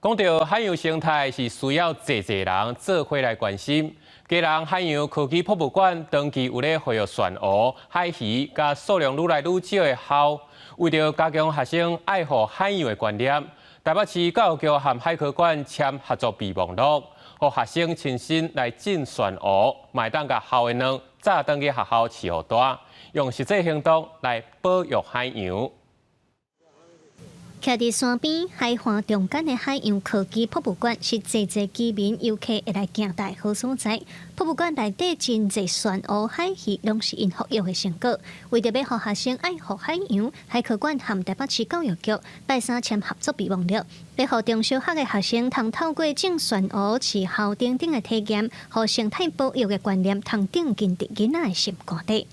講到海洋生態，是需要濟濟人做伙來關心。基隆海洋科技博物館長期有咧培育旋蚵、海魚，佮數量愈來愈少的鱟，為著加強學生愛護海洋的觀念，台北市教育局和海科館簽合作備忘錄，予學生親身來種旋蚵，嘛會當共鱟的卵炸轉去學校飼予大，用實際行動來保育海洋。徛佇山邊海岸中間的海洋科技博物館是濟濟居民遊客會來行蹛好所在。博物館內底真濟旋蚵、海魚，攏是𪜶復育的成果。為著欲予學生愛護海洋，海科館和台北市教育局拜三簽合作備忘錄，欲予中小學的學生通透過種旋蚵、飼鱟等等的體驗，予生態保育的觀念通種根佇囡仔的心肝底。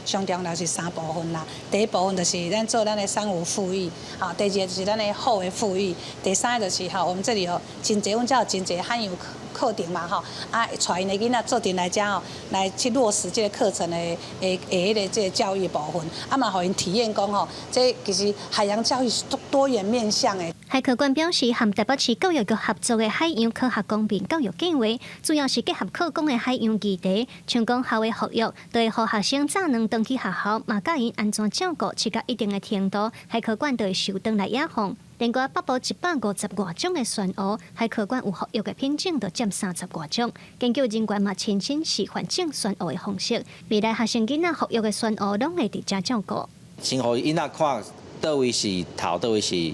上重要是三部分啦，第一部分就是咱做咱的珊瑚復育，吼，第二個就是咱的鱟的復育，第三個就是吼，我們這裡有真濟，阮遮有真濟海洋課程嘛，吼，啊，帶𪜶的囡仔做陣來遮吼，來去落實這個課程的彼个這個教育部分，啊嘛，予𪜶體驗講吼，這其實海洋教育是多多元面向的。海科館表示，和台北市教育局合作的海洋科學公民教育計劃，主要是結合課綱的海洋議題，像講鱟的復育，就會予學生炸卵轉去學校，嘛教𪜶按怎照顧，飼到一定的程度，海科館就會收轉來野放。另外，北部150外種的旋蚵，海科館有復育的品種，就佔30外種。研究人員嘛親身示範種旋蚵的方式，未來學生囡仔復育的旋蚵，攏會佇遮照顧。先予囡仔看佗位是頭，佗位是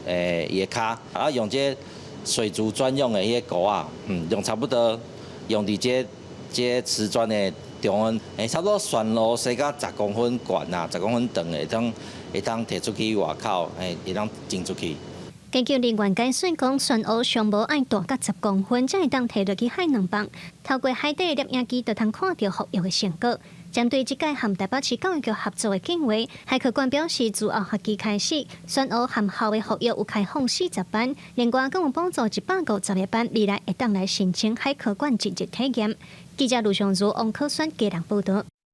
伊的跤，啊用這水族專用的彼個鈎仔，用差不多用佇這瓷磚的中央，差不多旋蚵生到十公分懸啊，十公分長的，會當提出去外口，會當種出去。研究人員解說講，旋蚵上無愛大甲十公分，才會當提落去海卵放。透過海底攝影機，就通看著復育的成果。針對這屆和台北市教育局合作的計劃，海科館表示，自後學期開始，旋蚵和鱟的復育有開放40班，另外閣有補助150個班，未來會當來申請海科館進入體驗。記者盧尚如、王可選基隆報導。